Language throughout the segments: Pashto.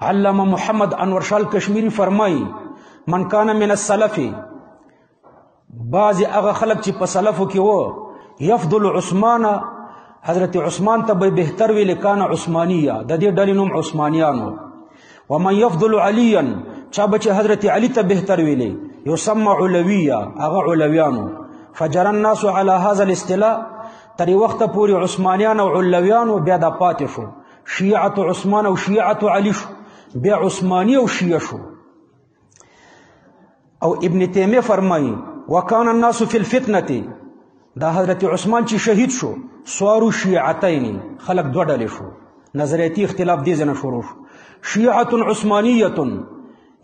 علامه محمد انور شال کشمیری فرمایي من کان من السلف، بعض هغه خلک چې په سلفو کې وو، یفضل عثمان، حضرت عثمان ته به بهتر ویل، کان عثمانیه، د دې ډلې نوم عثمانیانو. ومن يفضل عليا، چا به چې حضرت علي ته بهتر ویلې، یسمى علویه، هغه علویانو. فجر الناس على هذا الاصطلاح، تر وخته پورې عثمانیان او علویانو بیا دا پاتې شو، شیعة عثمان او شیعة علی شو، بیا عثماني او شیعه شو. او ابن تیمیه فرمایي وکان الناس فی الفتنه، دا حضرت عثمان چې شهید شو، سوارو شیعتین، خلق دوه ډلې شو، نظریاتي اختلاف دې ځنه شروع شو. شیعة عثمانیه،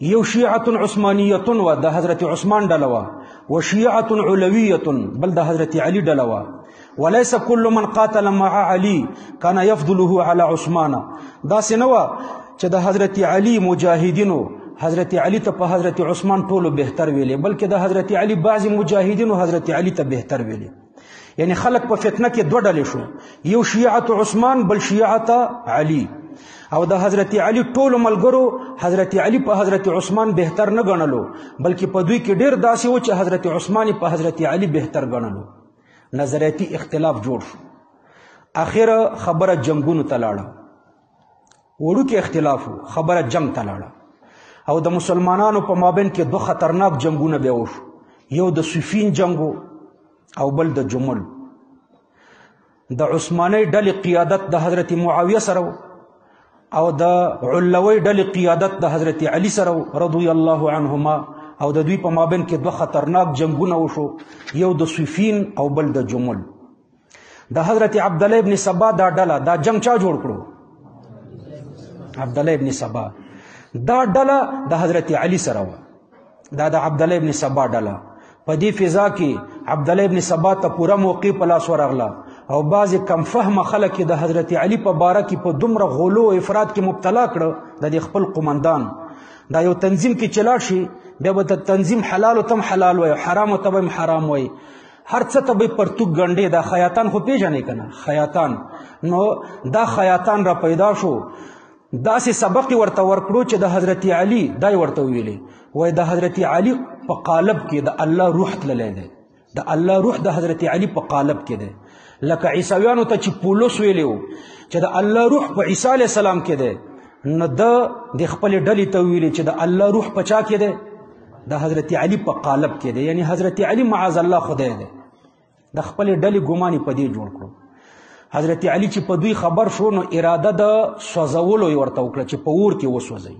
یو شیعة عثمانیه و د حضرت عثمان ډله وه، وشیعة علویه بل د حضرت علی ډله وه. وليس كل من قاتل مع علي كان يفضله على عثمان، داسې نه وه چې د حضرت علی مجاهدینو حضرت علی ته په حضرت عثمان ټولو بهتر ویلې، بلکې د حضرت علی بعضې مجاهدینو حضرت علی ته بهتر ویلې. یعنی خلک په فتنه کې دوه ډلې شو، یو شیعة عثمان بل شیعة علی. او د حضرت علی ټولو ملګرو حضرت علی په حضرت عثمان بهتر نه ګڼلو، بلکې په دوی کې ډېر داسې و چې حضرت عثمان په حضرت علی بهتر ګڼلو. نظریاتي اختلاف جوړ شو. اخر خبره جنگونو ته لاړه، وړوکی اختلاف و، خبره جنگ ته لاړه. او د مسلمانانو په مابین کې دوه خطرناک جنگونه بیا وشو، یو د صفین جنگ او بل د جمل. د عثماني ډلې قیادت د حضرت معاویه سره او د علوي ډلې قیادت د حضرت علی سره رضی الله عنهما. او د دوی په مابین کې دوه خطرناک جنگونه وشو، یو د صفین او بل د جمل. د حضرت عبدالله ابن سبا دا ډله، دا جنگ چا جوړ کړو؟ عبدالله ابن سبا. دا ډله د حضرت علی سره وه، دا د عبدالله ابن سبا ډله. په دې فضا کې عبدالله ابن سبا ته پوره موقع په لاس ورغله، او بعضې کم فهمه خلک یې د حضرت علی په باره کې په دومره غلو او افراد کې مبتلا کړه، د دې خپل قومندان دا یو تنظیم کې چې لاړ شي، بیا به د تنظیم حلالو ته هم حلال وایي، حرامو ته به هم حرام وایي، هر څه ته به پرتوګ ګنډې. دا خیاطان خو پېژنې که نه؟ خیاطان. نو دا خیاطان را پیدا شو، داسې سبق یې ورته ورکړو چې د حضرت علی دا یې ورته وویلې، وایي د حضرت علی په قالب کې د الله روح تللی دی، د الله روح د حضرت علی په قالب کې دی. لکه عیسویانو ته چې پولوس ویلی و چې د الله روح په عیسی علیه السلام کې دی، نو ده د خپلې ډلې ته وویلې چې د الله روح په چا کې دی؟ د حضرت علی په قالب کې دی. یعنی حضرت علی معاذ الله خدای دی. د خپلې ډلې ګمان یې په دې جوړ کړو. حضرت علی چې په دوی خبر شو، نو اراده د سوځولو یې ورته وکړه چې په اور کې وسوځوي.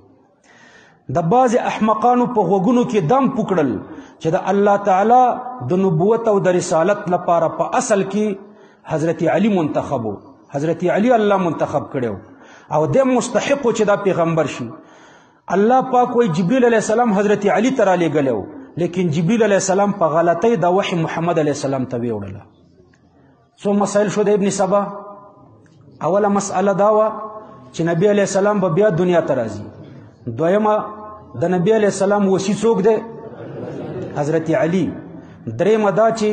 د بعضې احمقانو په غوږونو کې دم پوکړل چې د الله تعالی د نبوت او د رسالت لپاره په اصل کې حضرت علی منتخب و، حضرت علی الله منتخب کړی او د مستحق چې دا پیغمبر شي. الله پاک وایي جبریل علیه السلام حضرت علی ته رالیږلی و، لیکن جبریل علیه السلام په غلطۍ د وحي محمد علیه السلام ته ویوړله. څو مسایل شو د ابن سبا؟ اوله مسأله دا وه چې نبی علیه السلام به بیا دنیا ته راځي. دویمه د نبی علیه السلام وصي څوک دی؟ حضرت علی. درېیمه دا چې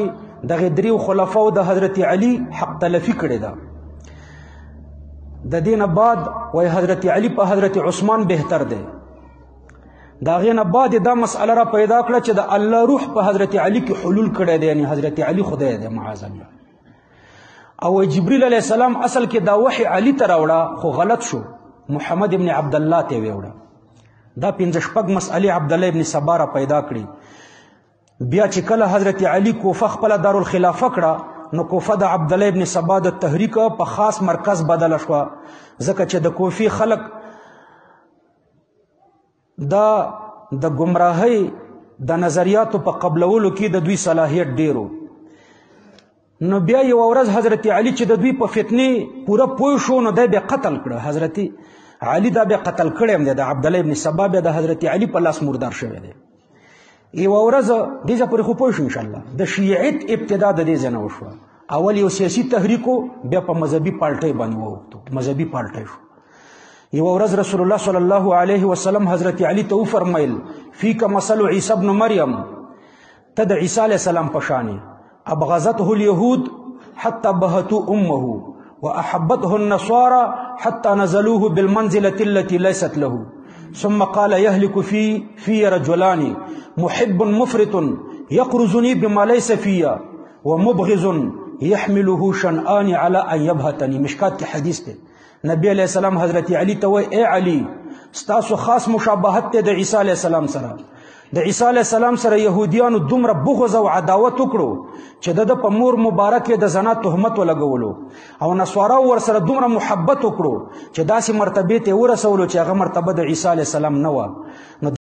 دغه دریو خلفاو د حضرت علی حق تلفي کړې ده. د دې نه بعد وایي حضرت علی په حضرت عثمان بهتر دی. د هغې نه بعد دا مسأله را پیدا کړه چې د الله روح په حضرت علی کې حلول کړی دی، یعنی حضرت علی خدای دی معاذ الله. او جبریل علیه السلام اصل کې دا وحی علی ته راوړه، خو غلط شو، محمد ابن عبدالله ته ویوړه. دا پنځه شپږ مسألې عبدالله ابن سبا را پیدا کړې. بیا چې کله حضرت علی کوفه خپله دارالخلافه کړه، نو کوفه د عبدالله ابن سبا د تحریک په خاص مرکز بدله شوه، ځکه چې د کوفې خلک دا د ګمراهۍ د نظریاتو په قبلولو کې د دوی صلاحیت ډېر و. نو بیا یوه ورځ حضرت علی چې د دوی په فتنې پوره پوه شو، نو دی بیا قتل کړه. حضرت علی دا بیا قتل کړی هم دی، د عبدالله ابن سبا بیا د حضرت علی په لاس مردار شوی دی. یوه ورځ دې ځای پورې خو پوه شو انشاءالله، د شیعیت ابتدا د دې ځای نه وشوه. اول یو سیاسي تحریک و، بیا په مذهبي پالټۍ باندې واوښتو، مذهبي پالټۍ شو. یوه ورځ رسول الله صلی الله علیه وسلم حضرت علی ته وفرمیل فیک مثل عیسی ابن مریم، ته د عیسی علیه السلام په شان یې. ابغضته اليهود حتى بهتوا امه واحبته النصارى حتى نزلوه بالمنزله التي ليست له. ثم قال يهلك في رجلان محب مفرط يقرزني بما ليس في ومبغض يحمله شنآن على ان يبهتني. مشکات کې حدیث دی. نبی علیہ السلام حضرت علی ته وای، اے علی، ستاسو خاص مشابهت ته د عیسی علیہ السلام سره. د عیسی علیہ السلام سره يهودیانو دومره بغض او عداوت وکړو چې د په مور مبارک د زنا تهمت ولګولو، او نصارا ور سره دومره محبت وکړو چې داسې مرتبه ته ورسولو چې هغه مرتبه د عیسی علیہ السلام نه و. نو